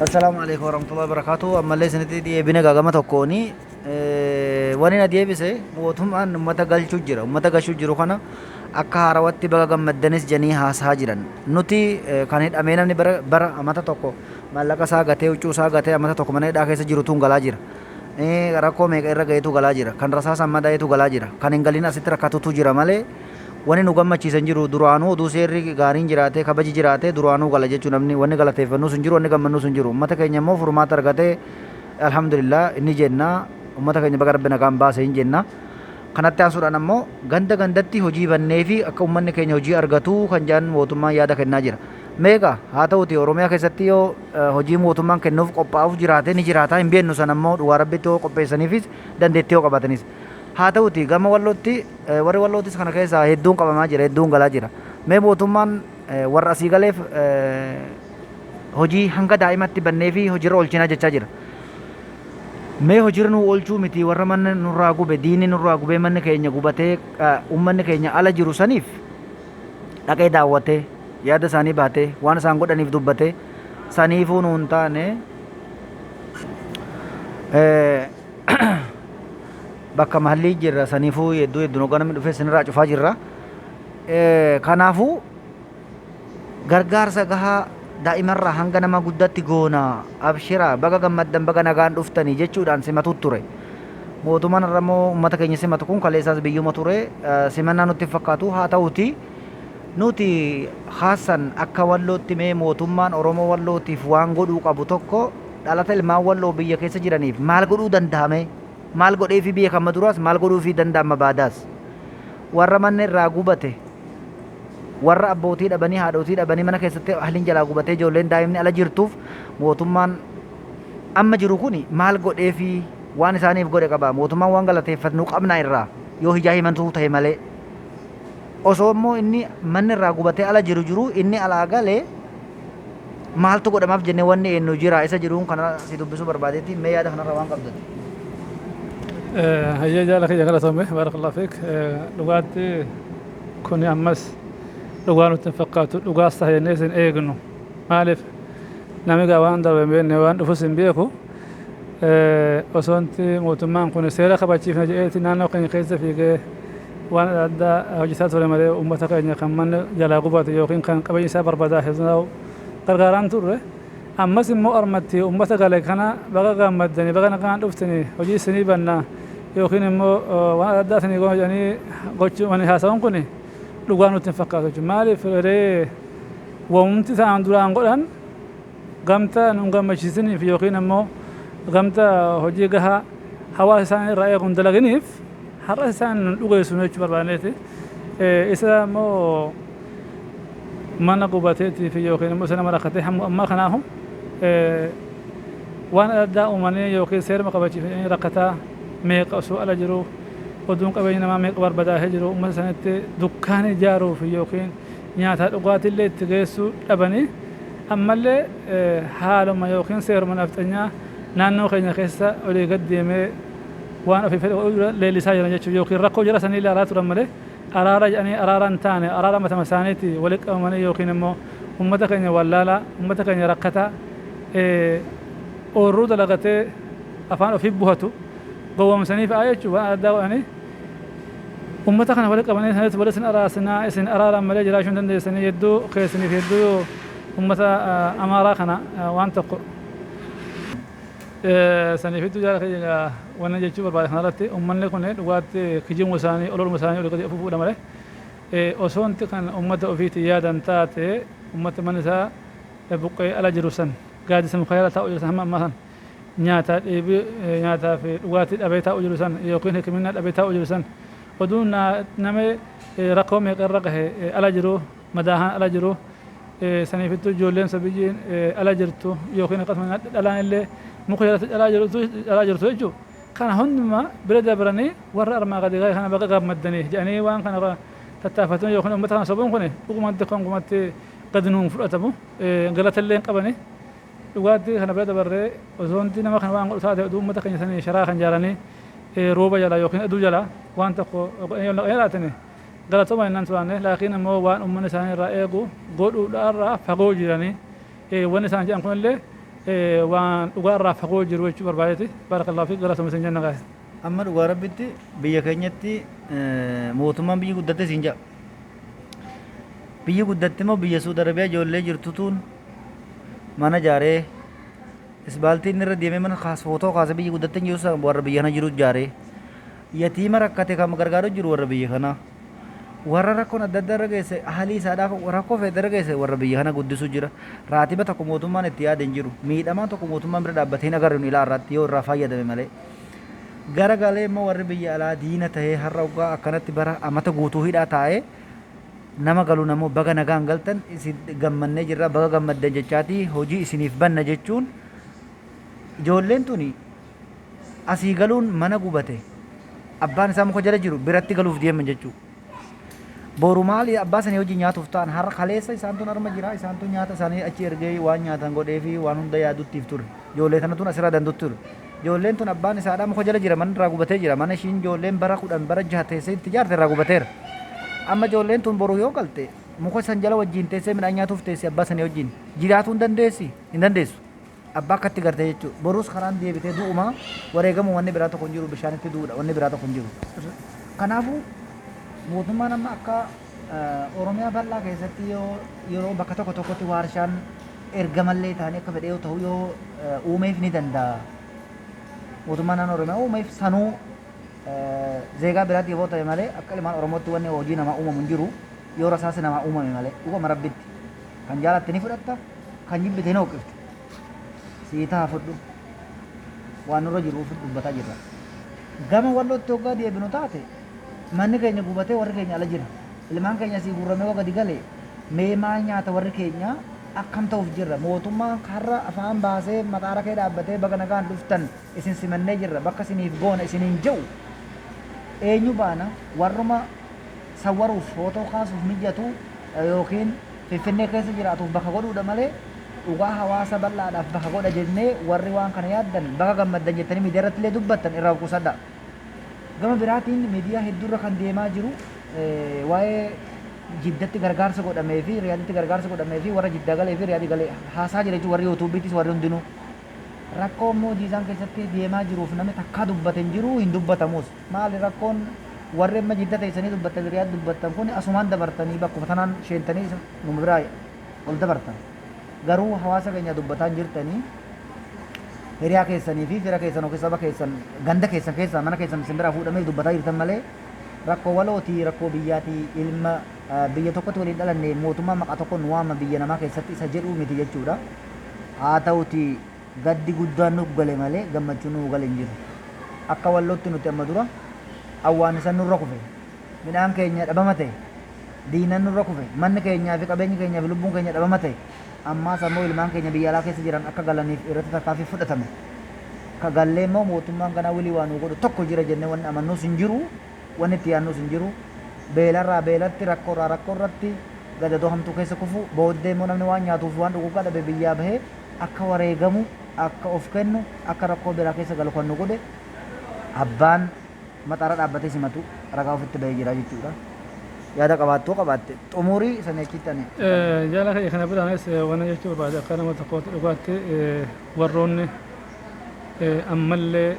Assalaamu alaikum warahmatullahi wabarakatuh. Ammallee isinitti deebine gaagama tokkooni. Wani na deebise mootummaan uummata galchuu jira. Uummata galchuu jiru kana akka haarawatti baga gammaddanis jedhanii haasahaa jiran. Nuti kan hidhamee namni bara bara amata tokko maallaqa isaa gatee huccuu isaa gatee amata tokko mana hidhaa keessa jirutu galaa jira. Rakkoo meeqa irra gaheetu galaa jira. Kan rasaasaan madaa'etu galaa jira. Kan hin galin asitti rakkatutu jira malee wani nu gammachiisan jiru. Duraanuu oduu seerri gaariin jiraatee kabaji jiraatee duraanuu gala jechuu. Namni wanni galateeffannus hin jiru, wanni gammannus hin jiru. Ummata keenya immoo furmaata argatee alhamdulillah inni jenna. Ummata keenya baga Rabbi nagaan baase hin jenna. Kanatti aansuudhaan ammoo ganda gandatti hojii bannee fi akka ummanni keenya hojii argatu kan jedhan mootummaan yaada kennaa jira. Meeqa haa ta'uti, Oromiyaa keessatti yoo hojii mootummaan kennuuf qophaa'uuf jiraate ni jiraata, hin beeknu. Sana immoo dhugaa Rabbitti yoo qopheessaniifis dandeettii yoo qabaatanis. Haa ta'uti, gama Wallootti warri Wallootis kana keessaa hedduun qabamaa jira, hedduun galaa jira. Mee mootummaan warra asii galeef hojii hanga daa'imatti bannee fi hojiirra oolchinaa jechaa jira. Mee hojiirra nu oolchuu miti, warra manni nurraa gube, diinni nurraa gubee manni keenya gubatee uummanni keenya ala jiru saniif dhaqee daawwatee yaada isaanii baatee waan isaan godhaniif dubbatee saniifuu nuun taane, bakka mahallii jirra. Saniifuu hedduu hedduun hoggaa namni dhufee isinirraa cufaa jirra. Kanaafuu gargaarsa gahaa daa'imarraa hanga nama guddatti goona, abshira, baga gammaddan, baga nagaan dhuftanii jechuudhaan simatu ture. Mootummaan irra immoo uummata keenya simatu kun kaleessaas biyyuma ture, simannaa nutti hin fakkaatu. Haa ta'uti, nuti haasan akka Wallootti mee mootummaan Oromoo Wallootiif waan godhuu qabu tokko, dhalata ilmaan Walloo biyya keessa jiraniif maal godhuu danda'ame? Maal godheefi biyya kan duraas, maal godhuufii danda'ama baadaas? Warra manni irraa gubate, warra abbootii dhabanii haadhotii dhabanii mana keessatti ahliin jalaa gubatee ijoolleen daa'imni ala jirtuuf mootummaan amma jiru kun maal godheefi? Waan isaaniif godhe qaba mootummaan? Waan galateeffannu qabna irraa yoo hijaa himantuu ta'e malee. Osoo immoo inni manni irraa gubatee ala jiru jiru inni alaa galee maaltu godhamaaf jennee wanni eenyu jira isa jiruun kana si dubbisuu barbaadetti. Mee yaada kanarra waan qabdati. Hayyee, jaala kiyya, galatoome, baarakallahu fiik. Dhugaatti kuni ammas dhugaa nutti hin fakkaatu, dhugaas ta'a jennee isin eegnu. Maaliif, namni gaa waan darbe hin beekne, waan dhufus hin beeku. Osoonti mootummaan kun seera kabachiifna jedheeti naannoo keenya keessa fiigee waan adda addaa hojjetaa ture malee, uummata keenya kan manni jalaa gubate yookiin kan qabeenyi isaa barbadaa'e gargaaraan turre. Ammas immoo ormatti uummata gale kana baga gammaddanii, baga nagaan dhuftanii, hojii isinii bannaa yookiin immoo waan adda addaa isinii goona jedhanii gochuu wani haasa'uun kun dhugaa nutti hin fakkaatu jechuudha. Maaliif ree, wamumti isaan duraan godhan gamta nun gammachiisiniif yookiin immoo gamta hojii gahaa hawaasa isaanii irraa eeguun dalaginiif har'as isaan nun dhugeessu jechuu barbaanneeti. Isa immoo mana gubateetii fi yookiin immoo isa nama rakkatee hamma ammaa kanaahu waan adda addaa uumanii yookiin seeruma kabachiifanii rakkataa meeqa osoo ala jiru, oduun qabeenya namaa meeqa barbadaa'ee jiru, uummata sanitti dukkaana ijaaruu fi yookiin nyaataa dhugaatiillee itti geessuu dhabanii, ammallee haaluma yookiin seeruma nafxanyaa naannoo keenya keessa olii gad deemee waan ofii fedhe godhuu leellisaa jiran jechuudha. Yookiin rakkoo jara sanii ilaalaa turan malee araara jedhanii araara hin taane, araara matama isaaniitti walitti qabamanii yookiin immoo uummata keenya wallaalaa, uummata keenya rakkataa oorruu dalagatee afaan ofii buhatu gowwoomsanii fa'aa jechuudha. Waan adda addaa godhanii uummata kana walitti qabanii sanitti wali isin araarsinaa, isin araaran malee jiraachuu hin dandeessanii, hedduu keessaniif hedduu uummata Amaaraa kana waan tokko saniif hedduu jaala keenya. Wanna jechuu barbaade kanarratti, uummanni kun dhugaatti kijibuma isaanii, ololuma isaanii olii gadi afuufuudha malee, osoonti kan uummata ofiitiin yaadan taate, uummata mana isaa buqqee ala jiru san, gaaddisa mukaa jala taa'u jiru san, hamma ammaa san nyaataa dheebii nyaataa fi dhugaatii dhabee taa'u jiru san yookiin hikiminnaa dhabee taa'u jiru san, oduun nama rakkoo meeqa irra gahe ala jiru, madaahaan ala jiru saniifittuu, ijoolleen sabiyyiin ala jirtu yookiin akkasuma dhalaan illee muka jalatti dhalaa jirtu jechuudha. Kana hundumaa bira dabranii warra armaa gadi gahe kana baga gammaddanii jedhanii waan kana tattaafatan yookiin uummata kana sobuun kun dhugumatti kongumatti gadi nuun fudhatamu, galata illee hin qabani. Dhugaatti kana bira dabarree osoo wanti nama kana waan godhu taate, oduu uummata keenya sanii sharaa kan jaaranii rooba jala yookiin aduu jala waan tokko godhanii yoo naqanii laatani galatooma jennaan turaanne. Laakiin immoo waan uummanni isaanii irraa eegu godhuudhaarraa fagoo jiranii wanni isaan jedhan kunillee Waan dhugaa irraa fagoo jiru jechuu barbaadeeti. Barakallahu fiik, galatoomi isin jenna gaa'e. Amma dhugaa Rabbitti biyya keenyatti mootummaan biyyi guddatte siin jedha. Biyyi guddatte immoo biyya Suudi Arabiyaa ijoollee jirtutuun mana ijaaree, isbaaltii inni irra deemee mana kaas footoo kaasee biyyi guddatte hin jiru, warra biyya kana jiru ijaaree. Yatiima rakkate kan gargaaru jiru warra biyya kanaa. Warra rakkoon adda addaa irra geesse, haalii isaadhaaf rakkoo fedhe irra geesse, warra biyya kana guddisuu jira. Raatiba tokko mootummaan itti yaade hin jiru. Miidhamaa tokko mootummaan bira dhaabbatee hin agarre ilaa irraatti yoo irraa fayyadame malee. Gara galee immoo warri biyya alaa diina tahee har'a waggaa akkanatti bara amata guutuu hidhaa taa'ee nama galuun ammoo baga nagaan galtan, isin gammannee jirra, baga gammaddan jechaatii hojii isiniif banna jechuun, ijoolleen tuni asii galuun mana gubate, abbaan isaa muka jala jiru biratti galuuf deeman jechuudha. Boru maali abbaa sanii hojii nyaatuuf ta'an? Har'a kaleessa isaan tun arma jira, isaan tun nyaata isaanii achi ergee waan nyaatan godhee fi waan hunda yaaduttiif ture. Ijoollee tana tun asirraa dandutti ture. Ijoolleen tun abbaan isaadhaa muka jala jira, manni irraa gubatee jira. Mana ishiin ijoolleen bara 10, bara 6 teessee itti ijaarte irraa gubateera. Amma ijoolleen tun boru yoo galte muka san jala wajjin teessee midhaan nyaatuuf teessee abbaa sanii wajjin jiraatuu hin dandeessi? Hin dandeessu. Abbaa akkatti gartee jechuudha. Borus karaan deebitee du'uma wareegamu, wanni biraa tokko hin jiru, bishaanitti du'uudha, wanni biraa tokko hin jiru. Kanaafuu mootummaan amma akka Oromiyaa bal'aa keessatti yoo yeroo bakka tokko tokkotti waarshaan ergamallee ta'anii akka fedhe yoo ta'u yoo uumeef ni danda'a. Mootummaan naannoo Oromiyaa uumeef sanuu zeegaa biraatti yoo ta'e malee akka ilmaan Oromootti wanni hojii namaa uumamu hin jiru, yoo rasaasi namaa uumame malee. Dhugama Rabbitti. Kan jaalatte ni fudhatta, kan jibbite ni hooqifte. Sii taha fudhu. Waan nurra jiru dubbataa jirra. Gama Wallootti hoggaa deebinu taate, manni keenya gubatee warri keenya ala jira. Ilmaan keenya asii guurramee hoo gadi gale, mee maal nyaata warri keenya? Akkam ta'uuf jirra? Mootummaan har'a afaan baasee maxaara kee dhaabbatee baga nagaan dhuftan, isin simannee jirra, bakka isiniif goona isiniin jedhu eenyu baana? Warruma sawwaruuf, footoo kaasuuf mijatu yookiin Finfinnee keessa jiraatuuf bakka godhuudha malee dhugaa hawaasa bal'aadhaaf bakka godha jennee, warri waan kana yaaddan baga gammaddan jettanii miidiyaa irratti illee dubbattan irraa of qusadhaa. Gama biraatiin miidiyaa hedduurra kan deemaa jiru waa'ee Jiddatti gargaarsa godhamee fi Riyaaditti gargaarsa godhamee fi warra Jiddaa galee fi Riyaadii galee haasaa jira jechuun warri yuutuubiittis warri hundinuu. Rakkoo immoo Jiizaan keessatti deemaa jiruuf namni takkaa dubbate hin jiru, hin dubbatamus. Maali rakkoon? Warri amma Jidda teessanii dubbattan, Riyaad dubbattan kun asumaan dabartanii bakkuma tanaan sheentanii numa biraa ol dabartan. Garuu hawaasa keenya dubbataa hin jirtanii, hiriyaa keessanii fi fira keessan yookiin saba keessan, ganda keessan keessaa mana keessan isin biraa fuudhameef dubbataa jirtan malee rakkoo walootii, rakkoo biyyaatii, ilma biyya tokkotti waliin dhalanne, mootummaa maqaa tokkoon nu waama biyya namaa keessatti isa jedhuu miti jechuudha. Haa ta'uti, gaddi guddaan nu gale malee gammachuun nu gale hin jiru. Akka Wallootti nuti amma dura awwaannisan nurra kufe, midhaan keenya dhabama ta'e, diinan nurra kufe, manni keenyaa fi qabeenyi keenyaa fi lubbuun keenya dhabama ta'e. Ammaas ammoo ilmaan keenya biyya alaa keessa jiran akka galaniif irratti tarkaanfii fudhatame. Ka gallee immoo mootummaan ganaa wilii waa nuu godhu tokko jira jennee wanni amannuus hin jiru, wanni itti yaadnuus hin jiru. Beelarraa beelatti, rakkoorraa rakkoorratti, gadadoo hamtuu keessa kufu, booddee immoo namni waan nyaatuu fi waan dhugu dhabe biyyaa bahee akka wareegamu, akka of kennu, akka rakkoo biraa keessa galu kan nu godhe abbaan maxaara dhaabbatee simatu ragaa ofitti bahee jira jechuudha. Yaada qabaattuu qabaatte xumurii sanii achitti ani. Jaala kiyya, kana biraanis waan jechuu barbaade, akka nama tokkootti dhugaatti warroonni ammallee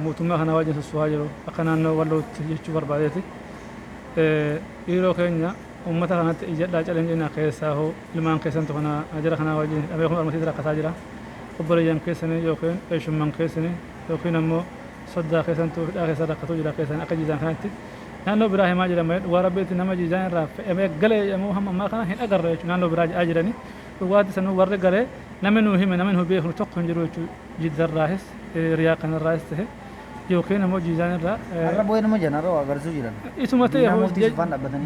mootummaa kana wajjin sosso'aa jiru akka naannoo Wallootti jechuu barbaadeeti. Dhiiroo keenya, uummata kanatti iyyadhaa, caleen jenna. Keessaa hoo ilmaan keessantu kana jara kanaa wajjin hidhamee kun armasiis rakkataa jira. Obboleeyyan keessanii yookiin eeshumman keessanii yookiin ammoo soddaa keessantu hidhaa keessa rakkatuu jira keessan. Akka Jiizaan kanatti naannoo biraa himaa jira malee dhugaa Rabbiitti nama Jiizaan irraa fe'amee galee jedhamu hamma ammaa kana hin agarre jechuudha. Naannoo biraa jedhaa jiranii dhugaatti sanuu warri galee namni nuu hime, namni nuu beeknu tokko hin jiru jechuudha. Jiddarraahis, Riyaa kanarraahis ta'e yookiin ammoo Jiizaan irraa. Har'a bu'ee nama jiran, har'a waa agarsiisuu jiran. Isuma ta'e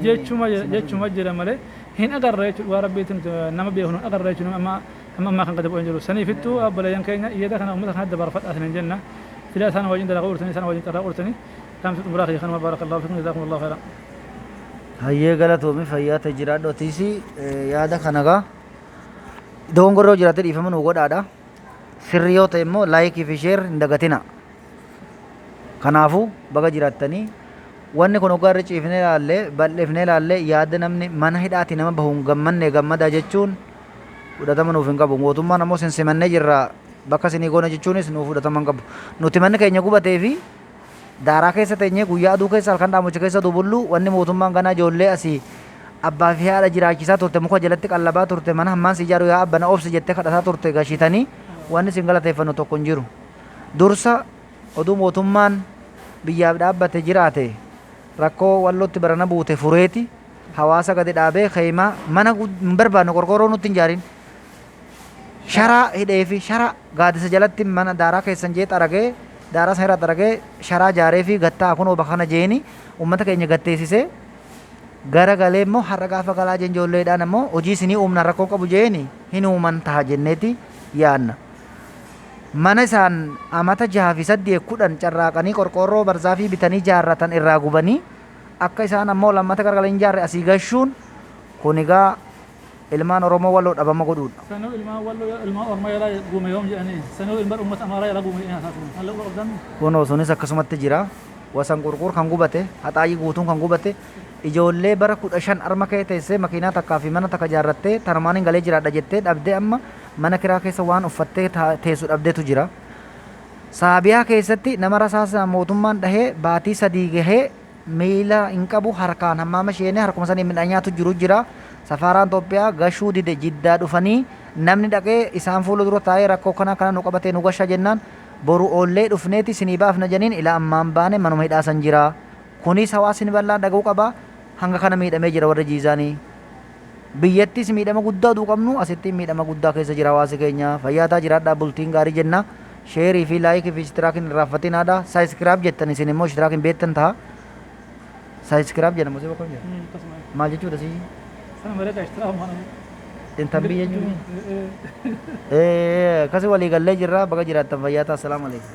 jechuuma jechuma jira malee hin agarre jechuudha. Dhugaa Rabbiitti nuti nama beeknu hin agarre jechuudha. Amma hamma ammaa kan gadi bu'ee jiru. Saniifittuu obboleeyyan keenya, iyyata kana uummata kanatti dabarfadhaa isiniin jenna. Sila isaan wajjin dalagaa ooltanii, isaan wajjin carraa ooltanii, dhaamsi xumuraa kiyya kanuma. Barakallahu fikum, jazaakumullahu khairan. Hayyee, galatoomi, fayyaa ta'e, jiraadhu. Atiisi yaada kana gaa dogongorroo jiraate dhiifama nuu godhaadha. Sirrii yoo ta'e immoo like fi share hin dagatina. Kanaafuu baga jiraattanii. Wanni kun hoggaa irra ciifnee ilaalle, bal'ifnee ilaalle, yaada namni mana hidhaati nama bahuun gammanne gammadaa jechuun Fudhatama nuuf hin qabu. Mootummaan ammoo isin simannee jirra, bakka isinii goona jechuunis nuuf fudhatama hin qabu. Nuti manni keenya gubatee fi daaraa keessa teenyee guyyaa aduu keessa, halkan dhaamocha keessa dubullu, wanni mootummaan ganaa ijoollee asii abbaa fi haadha jiraachisaa turte, muka jalatti qallabaa turte, mana hammaan si ijaaru yaa abba na obsi jettee kadhataa turte gashitanii, wanni isin galateeffannu tokko hin jiru. Dursa oduu mootummaan biyyaaf dhaabbate jiraate, rakkoo Wallootti barana buute fureeti hawaasa gadi dhaabee keeymaa mana hin barbaannu, qorqoorroo nutti hin jaarin, sharaa hidhee fi sharaa gaaddisa jalatti mana daaraa keessan jee xaragee, daaraa san irraa xaragee sharaa jaaree fi gattaa kunoo bakka kana jeeni ummata keenya gatteessisee gara galee immoo har'a gaafa galaa jeen ijoolleedhaan ammoo hojii isinii uumna, rakkoo qabu jeeni hin uuman taha jenneeti yaanna. Mana isaan amata 6 fi 8 10 carraaqanii qorqoorroo barzaafii bitanii jaarratan irraa gubanii akka isaan ammoo lammata gargalanii hin jaarre asii gashuun kun egaa ilmaan Oromoo Walloo dhabama godhuudha. Sanuu ilmaan Walloo ilmaan Ormaa jalaa gume yoom jedhanii, sanuu ilmaan uummata Amaaraa jalaa gume jedhanii haasa'u. Maal quba qabdan? Kunoo sunis akkasumatti jira. Wasan Qurqur kan gubate, Haxaayyi guutuun kan gubate, ijoollee bara 15 arma kee teessee makiinaa takkaa fi mana takka jaarrattee tanumaan hin galee jiraadha jettee dhabdee amma mana kiraa keessa waan uffattee teessu dhabdetu jira. Saabiyaa keessatti nama rasaasa mootummaan dhahee baatii 3 gahee miila hin qabu, harkaan hammaama sheenee harkuma saniin midhaan nyaatu jiru jira. Safaaraan Itoophiyaa gashuu dide. Jiddaa dhufanii namni dhaqee isaan fuula dura taa'ee rakkoo kana kana nu qabatee nu gashaa jennaan, boru oollee dhufneeti isinii baafna janiin, ila ammaan baane manuma hidhaa san jira. Kunis hawaasni bal'aan dhaga'uu qaba. Hanga kana miidhamee jira warri Jiizaanii. Biyyattis miidhama guddaa oduu qabnu asitti miidhama guddaa keessa jira hawaasi keenya. Fayyaataa jiraadhaa, bultiin gaarii jenna. Sheerii fi laayikii fi ishtiraakiin irraanfatinaadha. Saayiskiraab jettan isin immoo ishtiraakiin beektan ta'a. Saayiskiraab jedhama osoo bakka jedha. Akkasuma. Maal jechuudha si? Sana malee ishtiraaf maal? Intan biyya jechuudha. Akkasii walii gallee jirra, baga jiraattan, fayyaataa, assalaamu alaikum.